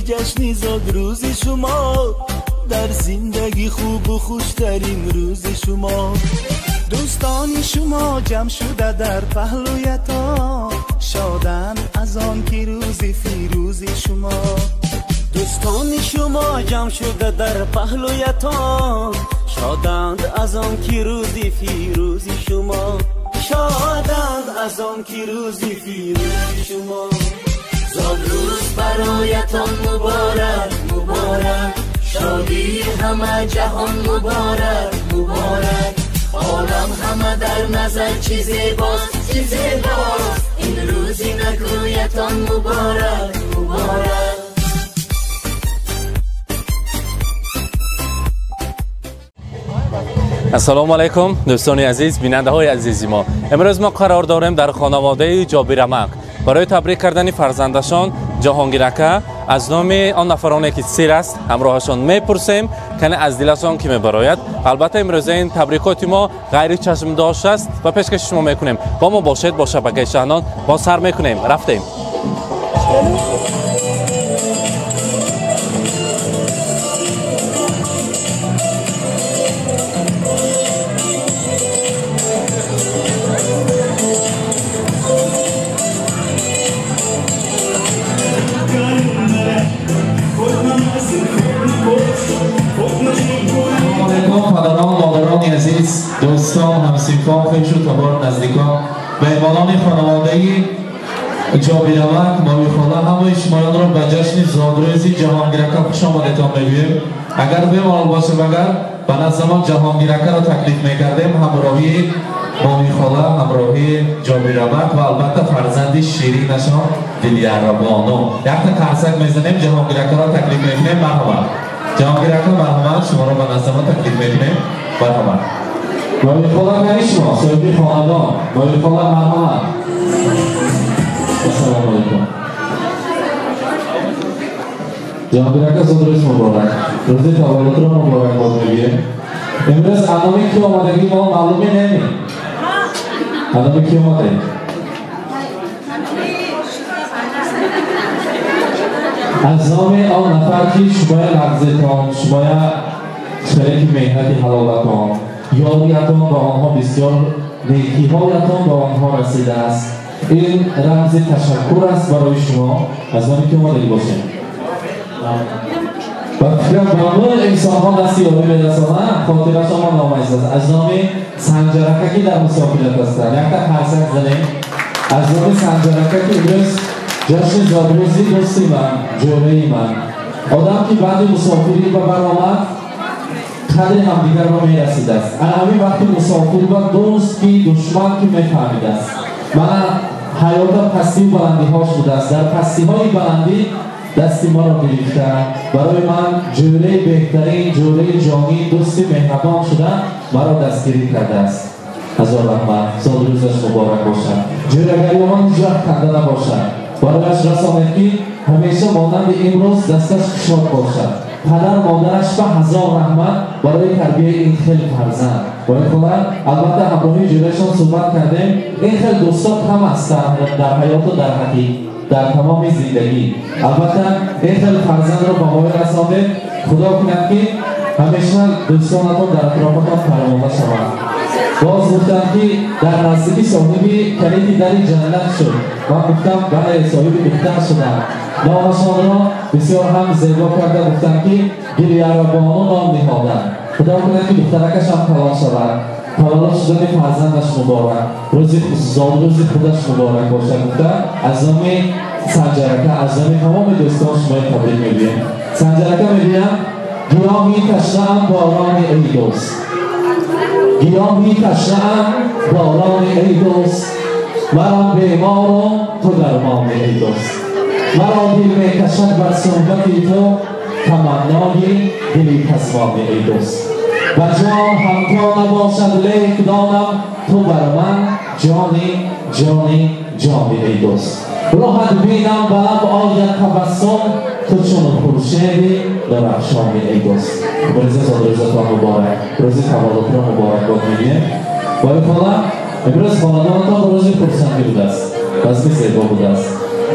ҷашни зодрӯзи шумо, дар зиндагӣ хубу хуштарин рӯзи шумо. Дӯстони шумо ҷамъ шуда дар паҳлӯятон, шоданд аз он ки рӯзи фирӯзи шумо. Дӯстони шумо ҷамъ шуда дар паҳлӯятон, шоданд аз он ки рӯзи фирӯзи шумо. Шоданд аз он ки рӯзи фирӯзи шумо. Зодрӯз бароятон муборак, муборак, шодии ҳама ҷаҳон муборак, муборак. Олам ҳама дар назар чӣ зебост, чӣ зебост, ин рӯзи накӯятон муборак, муборак. Ассалому алайкум дӯстони азиз, бинандаҳои азизи мо. Имрӯз мо қарор дорем дар хонаводаи Ҷобирамак барои табрик кардани фарзандашон Ҷаҳонгир ака. Аз номи он нафароне ки сир аст ҳамроҳашон мепурсем, кане аз дилашон ки мебарояд. Албатта имрӯза ин табрикоти мо ғайричашмдошт аст ва пешкаши шумо мекунем. Бо мо бошед, бо шабакаи Шаҳнон мо сар мекунем. Рафтем. Падарон, модарони азиз, дӯстон, ҳамсинфон, хешу табор, наздикон, меҳмонони хонаводаи Ҷобирамак, Мовихола, ҳамаи шумоёнро ба ҷашни зодрӯзи Ҷаҳонгир ака хуш омадетон мегӯем. Агар бемалол бошем, агар ба назди Ҷаҳонгир акаро таклиф мекардем, ҳамроҳии Мовихола, ҳамроҳии Ҷобирамак ва албатта фарзанди ширинашон Дилярабону. Якта қарсак мезанем, Ҷаҳонгир акаро таклиф мекунем. Марҳамат. Ҷаҳонгир ака, марҳамат, шуморо ба назди мо таклиф мекунем. Марҳамат. Мовихола, кани шумо, соҳиби хонадон. Мовихола, марҳамат. Ассалому алайкум. Ҷаҳонгир ака, зодрӯз муборак. Рӯзи таваллудро муборакбод мегӯем. Имрӯз аноми ки омадагӣ мо маълуме неми? Аноми ки омадем? Аз номи он нафар ки шумоя лағзетон, шумоя шарики меҳнати ҳалолатон, ёриятон ба онҳо бисёр некиҳоятон ба онҳо расидааст. Ин рамзи ташаккур аст барои шумо. Аз номи ки омадагӣ бошем. Ба фикрам ба ҳамаи инсонҳо дасти ёрӣ мерасонанд, хотирашон мо номаист. Аз номи Санҷарака ки дар мусофират ҳастанд, якта қарсак занем. Аз номи Санҷарака ки имрӯз ҷашни зодрӯзи дӯсти ман, ҷӯраи ман, одам ки баъди мусофирӣ ба баромад қадри ҳамдигарро мерасидааст. Ана ҳамин вақти мусофир ба дӯст ки душман ки мефаҳмидааст. Мана ҳаёта пастию баландиҳош будааст. Дар пастиҳои баландӣ дасти маро гирифта, барои ман ҷӯраи беҳтарин, ҷӯраи ҷонӣ, дӯсти меҳрабон шуда маро дастгирӣ кардааст. Ҳазор раҳмат, зодрӯзаш муборак бошад. Ҷӯрагариёмон ҳеҷ вақт канда набошад. Барояш расонед ки ҳамеша монанди имрӯз дасташ кушод бошад. Падар модараш ба ҳазор раҳмат барои тарбияи ин хел фарзанд. Бояд хола, албатта ҳамроҳии ҷӯраашон суҳбат кардем. Ин хел дӯстон кам ҳастанд дар ҳаёту дар ҳақиқ, дар тамоми зиндагӣ. Албатта ин хел фарзандро ба воя расондем. Худо кунад ки ҳамеша дӯстонатон дар атрофатон парвона шаванд. Боз гуфтам ки дар наздикӣ соҳиби калиди дари ҷаннат шуд. Ман гуфтам бале, соҳиби духтар шудам. Номашонро бисёр ҳам зебо карда гуфтам ки Гилярабону ном ниҳоданд. Худо кунад ки духтаракаш ҳам калон шавад. Таваллуд шудани фарзандаш муборак, рӯзи зодрӯзи худаш муборак бошад гуфта аз номи Санҷарака, аз номи тамоми дӯстон шуморо табрик мегӯем. Санҷарака мегӯям: гиёҳи ташнаам борони эй дӯст, гиёҳи ташнаам борони эй дӯст, маро бемору ту дармони эй дӯст, маро дил мекашад бар суҳбати ту таманнои дили касмони эй дӯст. Ба ҷон ҳамто набошад, лек донам ту бар ман ҷони ҷони ҷони эй дӯст. Роҳат бинам ба лаб ояд табассум, ту чун хуршеди дурахшони эй дӯст. Рӯзи зодрӯзатон муборак, рӯзи таваллудро муборакбод мегӯем. Бояд хола, имрӯз хонадонатон рӯзи хурсандӣ будааст, базми зебо будааст.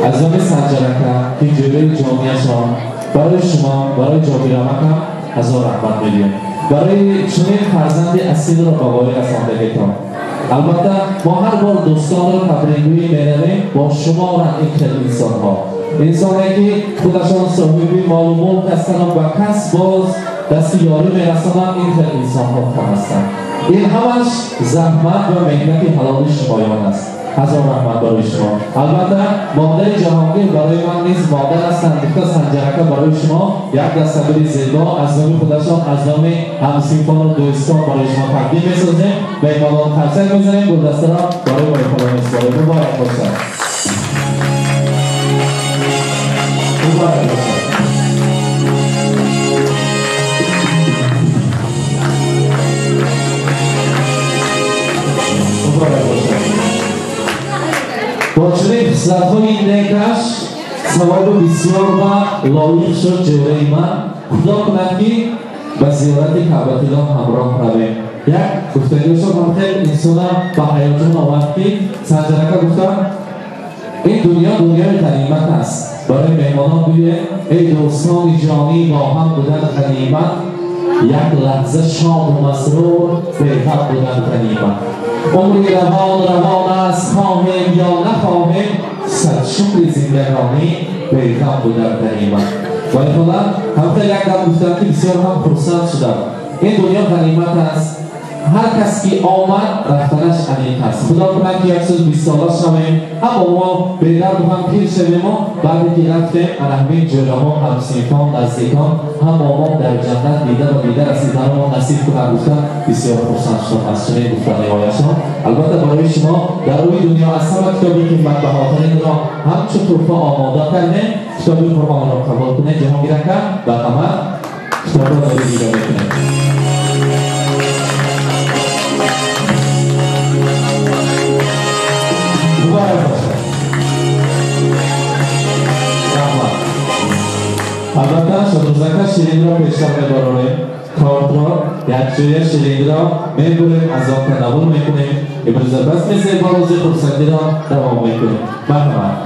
Аз номи Санҷарака ки ҷӯраи ҷонияшон Барои шумо, барои Ҷобирамакам ҳазор раҳмат мегӯем. Барои чунин фарзанди асилро ба воя расондагитон. Албатта мо ҳар бор дӯстонро табрикгӯӣ меравем, бо шуморанд ин хел инсонҳо. Инсоне ки худашон соҳиби молу мулк ҳастанд ва ба кас боз дасти ёрӣ мерасонанд, ин хел инсонҳо кам ҳастанд. Ин ҳамаш заҳмат ва меҳнати ҳалоли шумоён аст. Ҳазор раҳмат барои шумо. Албатта модари Ҷаҳонгир барои ман низ модар ҳастанд. Гуфта Санҷарака барои шумо як дастагули зебо аз номи худашон, аз номи ҳамсинфон ва дӯстон барои шумо тақдим месозем. Меҳмонон қарсак мезанем, гулдастаро барои бойхона месупорем. Муборак бошад. Муборак бошад. Муборак бошад. Бо чунин хислатҳои некаш савоби бисёр ва лоиқ шуд ҷӯраи ман. Худо кунад ки ба зиёрати Каъбатуллоҳ ҳамроҳ равем. Як гуфтагиашон ҳам хеле инсона ба ҳаяҷон овард ки Санҷарака гуфтам ин дунё дунёи ғанимат аст. Барои меҳмонон гӯед эй дӯстони ҷонӣ, бо ҳам будан ғанимат, як лаҳза шоду масрур беғам будан ғанимат. Умри равон равон аст, хоҳем ё нахоҳем, сад шукри зиндагонӣ беғам будан ғанимат. Ва ин ҳолат ҳам хеле як дам гуфтам ки бисёр ҳам хурсанд шудам. Ин дунё ғанимат аст. Ҳар кас ки омад рафтанаш аниқ аст. Худо кунад ки 120 сола шавем, ҳама мо бедарду ҳам пир шавему баъде ки рафтем ана ҳамин ҷӯраҳо, ҳамсинфон, наздикон ҳама мо дар ҷаннат дида ба дида расиданро насиб кунад гуфта бисёр хурсанд шудам аз чунин гуфтаниҳояшон. Албатта барои шумо дар рӯи дунё аз ҳама китоби қиматбаҳотаринро ҳамчун туҳфа омода кардем. Китоби Қуръонро қабул кунед Ҷаҳонгирака ва ҳама китобро дори дида мекунед. Муборак бошад. Раҳмат. Албатта Шодрӯзака ширинро пештар мебарорем, тортро якҷоя ширинро мебурем, аз он танаввул мекунем. Имрӯза базми зебо рӯзи хурсандиро давом мекунем. Марҳамат.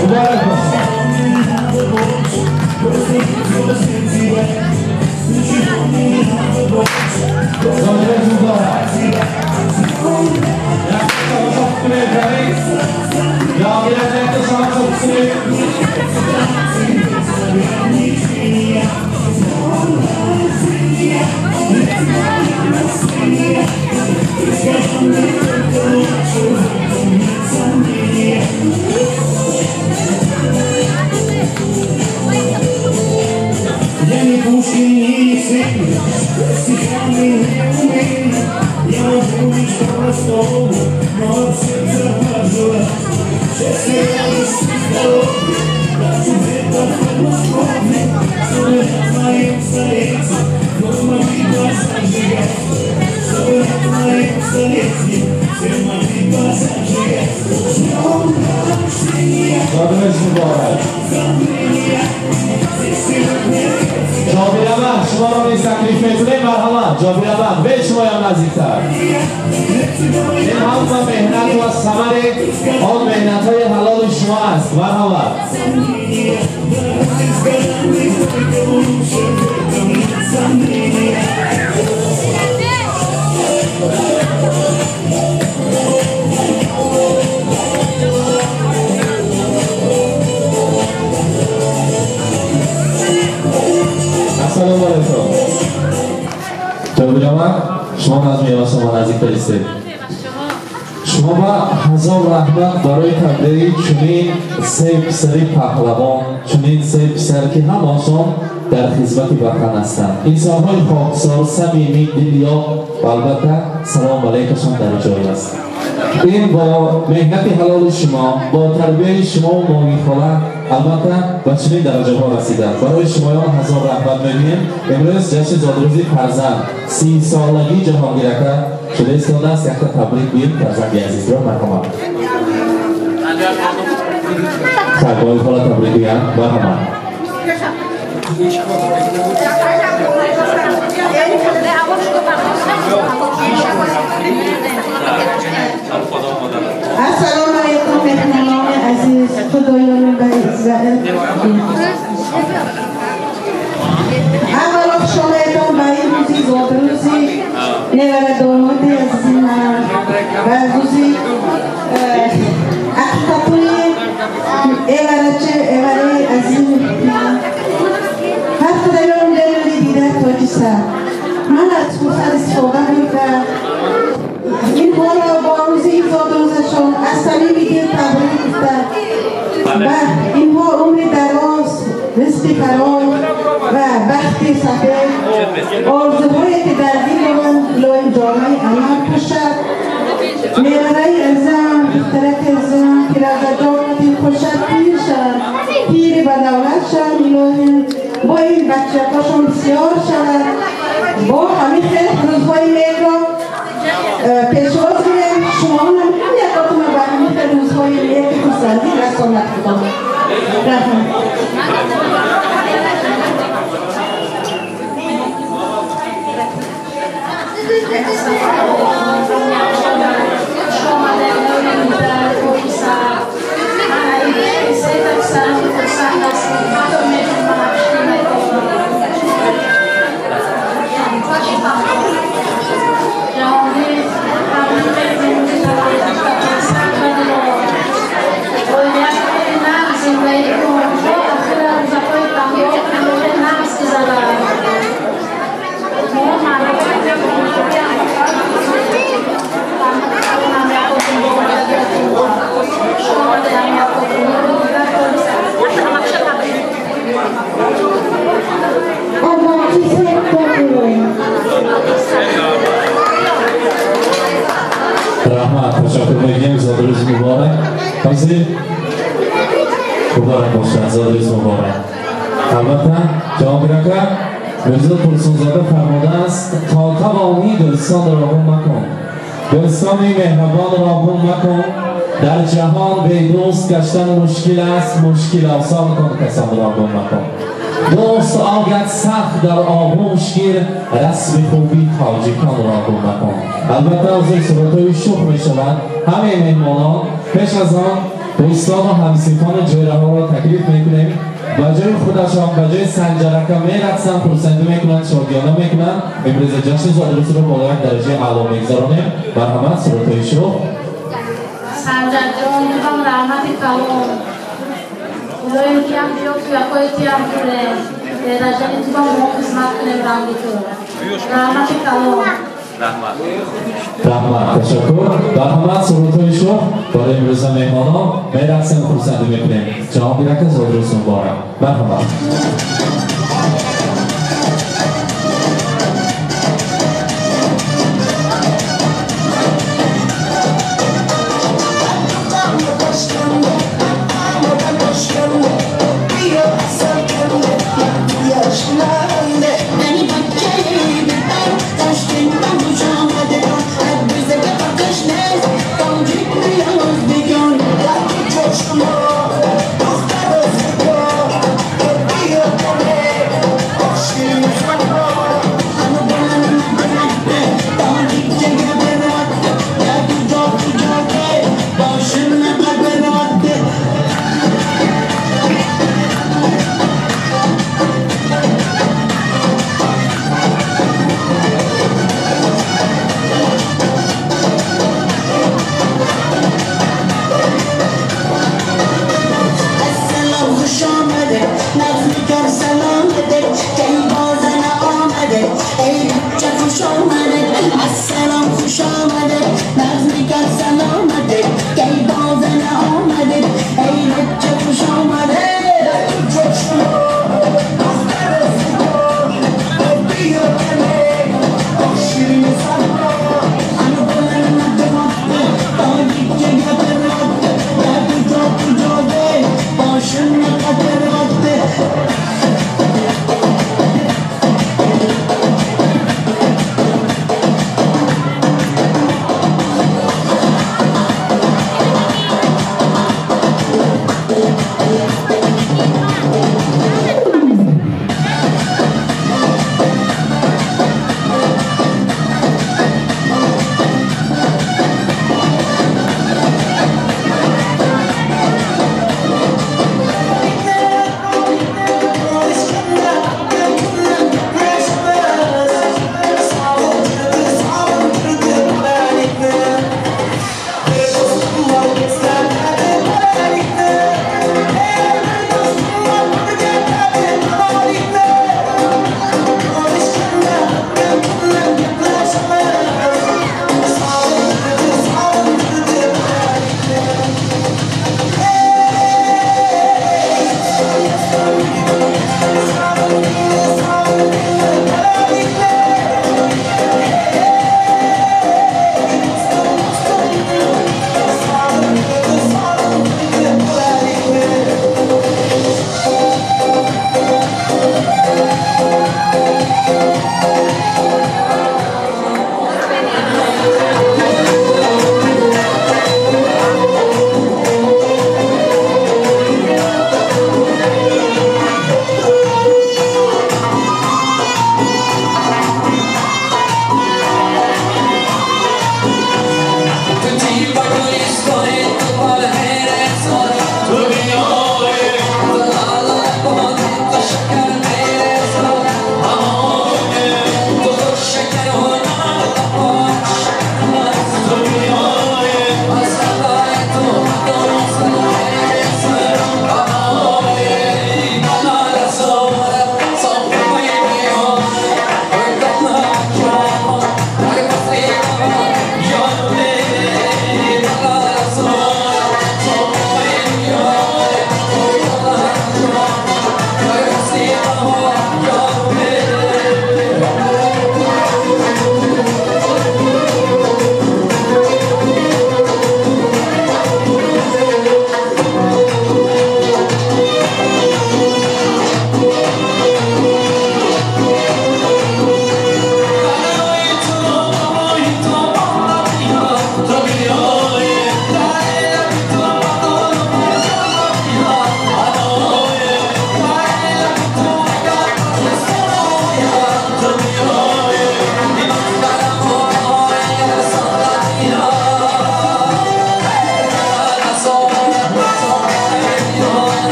Муборак бошад. Зодрӯз муборак. Якта тамошо кунед, равед. Ҷаҳонгирак якта тамошо кунед. Я не Пушкин, не Есенин, я стихами не умею. Я могу лишь по-простому, но от сердца пожелать счастья, радости, здоровья, даже где-то в Подмосковье, чтобы на твоем столетии вновь могли глаза зажигать, чтобы на твоем столетии все могли глаза зажигать. С днем рождения! Зодрӯз муборак. Ҷобираман, шуморо низ таклиф мекунем. Марҳамат, Ҷобираман, бе шумоям наздиктар. Ин ҳама меҳнат ва самари он меҳнатҳои ҳалоли шумо аст. Марҳамат. Ассалому алайкум. Ҷобираман, шумо назми шумо наздиктар истед. Шумо ба ҳазор Раҳмат барои тарбияи чунин се писари паҳлавон, чунин се писар, ки ҳамашон дар хизмати ватан ҳастанд. Инсонҳои хоксор, самимӣ, дилёб ва албатта салом алайкашон дар ҷой аст. Ин бо меҳнати ҳалоли шумо, бо тарбияи шумо моҳихола албатта ба чунин дараҷаҳо расиданд. Барои шумоён ҳазор раҳмат мегӯем. Имрӯз ҷашни зодрӯзи фарзанд, 30-солагии Ҷаҳонгирака шуда истодааст. Якта табрик гӯем фарзанди азизро, марҳамат. Хай, моҳихола табрик гӯянд, марҳамат. Ассалому алайкум, меҳмонони азиз, худоёни баиззат. Аввало хушомадетон ба ин рӯзи зодрӯзи невара домоди азизи ман ва рӯзи ақиқатуи эварачи эвараи азизи ман. Ҳар худоён лелули дида тоҷиса. Ман аз фурсат истифода бурда инҳоро бо рӯзи зодрӯзашон аз самими дил табрик гуфта ва инҳо умри дароз, ризқи фаровон ва бахти сафед, орзуҳое ки дар дил доранд лоим ҷомаи амал пӯшад. Мевараи азам, духтараки азам, пиразаҷон дилхушад, пир шавад, пири ба давлат шавад, илоҳим бо ин бачаҳошон бисёр шавад. Бо ҳамин хеле рӯзҳои некро пешвоз гирем. Шумо ҳам якотонро ба ҳамин хеле рӯзҳои неки хурсандӣ расонад Худо. Раҳмат. Раҳмат, ташаккур мегӯем. Зодрӯзи муборак. Ҳозир муборак бошад, зодрӯз муборак. Албатта Ҷаҳонгир ака, Мирзо Турсунзода фармудааст: то тавонӣ дӯстонро гум макун, дӯстони меҳрабонро гум макун. Дар ҷаҳон бедӯст гаштан мушкил аст, мушкил осон кун, касонро гум макун. Дӯст ояд сахт дар оғӯш гир, расми хуби тоҷиконро гум макун. Албатта ҳозир суратҳои шӯх мешаванд ҳамаи меҳмонон. Пеш аз он дӯстону ҳамсифони ҷӯраҳоро таклиф мекунем, ба ҷои худашон, ба ҷои Санҷарака мерақсанд, хурсандӣ мекунанд, шодиёна мекунанд. Имрӯза ҷашни зодрӯзро бо як дараҷаи аъло мегузаронем. Марҳамат, суратҳои шӯх. Санҷарҷон, тувам раҳмати калон. Илоҳим тиям биё, туякои тиям кунем. Эраҷани тувам мо хизмат кунем ранги ту. Раҳмати калон. Раҳмат. Раҳмат, ташаккур. Марҳамат, сурудҳои шӯх барои имрӯза меҳмонон. Мерақсем, хурсандӣ мекунем. Ҷаҳонгир ака, зодрӯз муборак. Марҳамат. Духтар.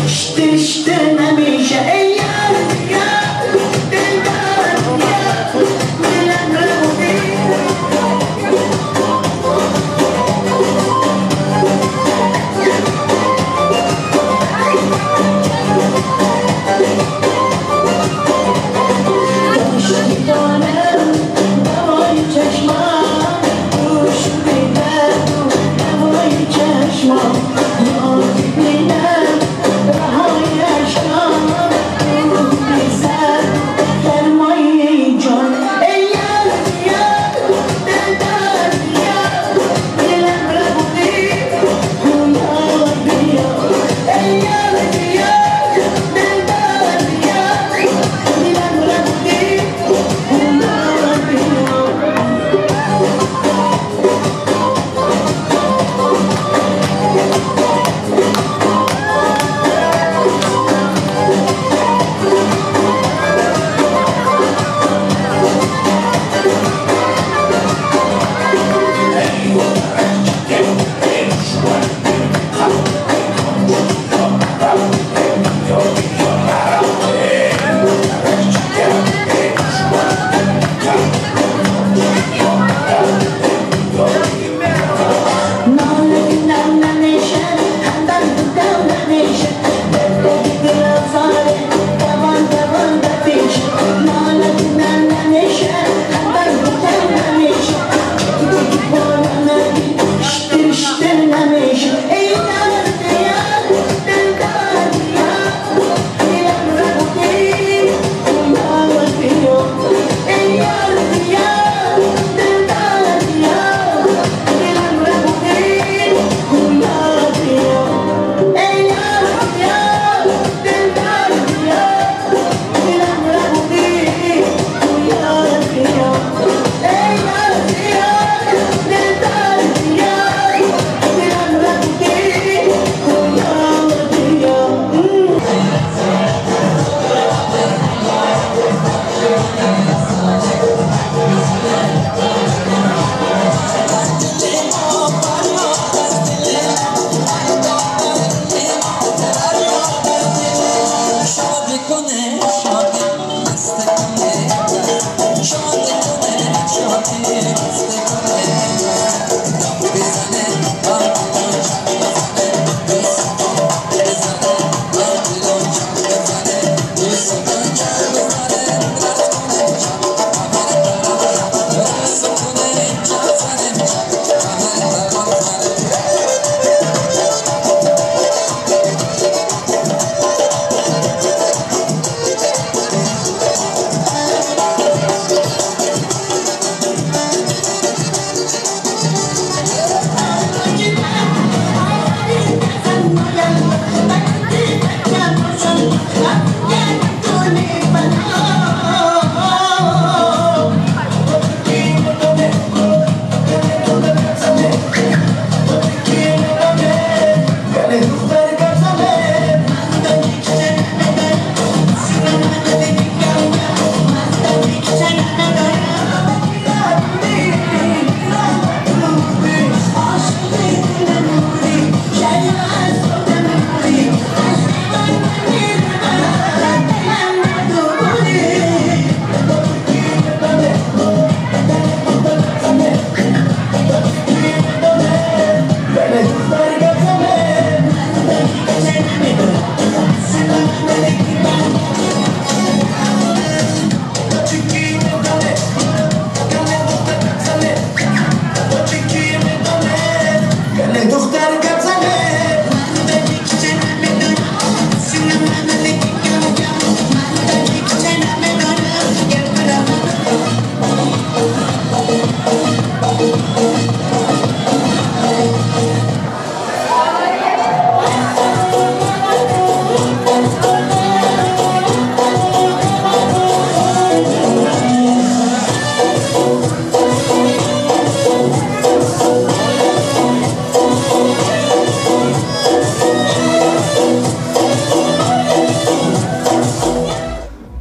İşte, işte,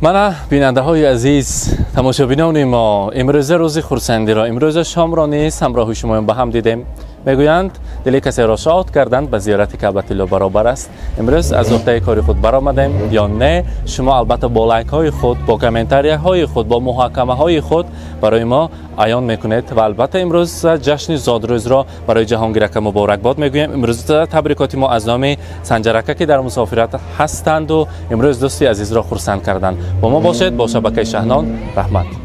Мана бинандаҳои азиз, тамошобинони мо, имрӯза рӯзи хурсандиро, имрӯза шомро низ ҳамроҳи шумоён ба ҳам дидем. Мегӯянд, дили касеро шод кардан ба зиёрати Каъбатилло баробар аст. Имрӯз аз уҳдаи кори худ баромадем ё не, шумо албатта бо лайкҳои худ, бо комментарияҳои худ, бо муҳокамаҳои худ барои мо аён мекунед. Ва албатта имрӯз ҷашни зодрӯзро барои Ҷаҳонгирака муборакбод мегӯем. Имрӯз табрикоти мо аз номи Санҷарака, ки дар мусофират ҳастанду имрӯз дӯсти азизро хурсанд карданд. Бо мо бошед, бо шабакаи Шаҳнон. Раҳмат.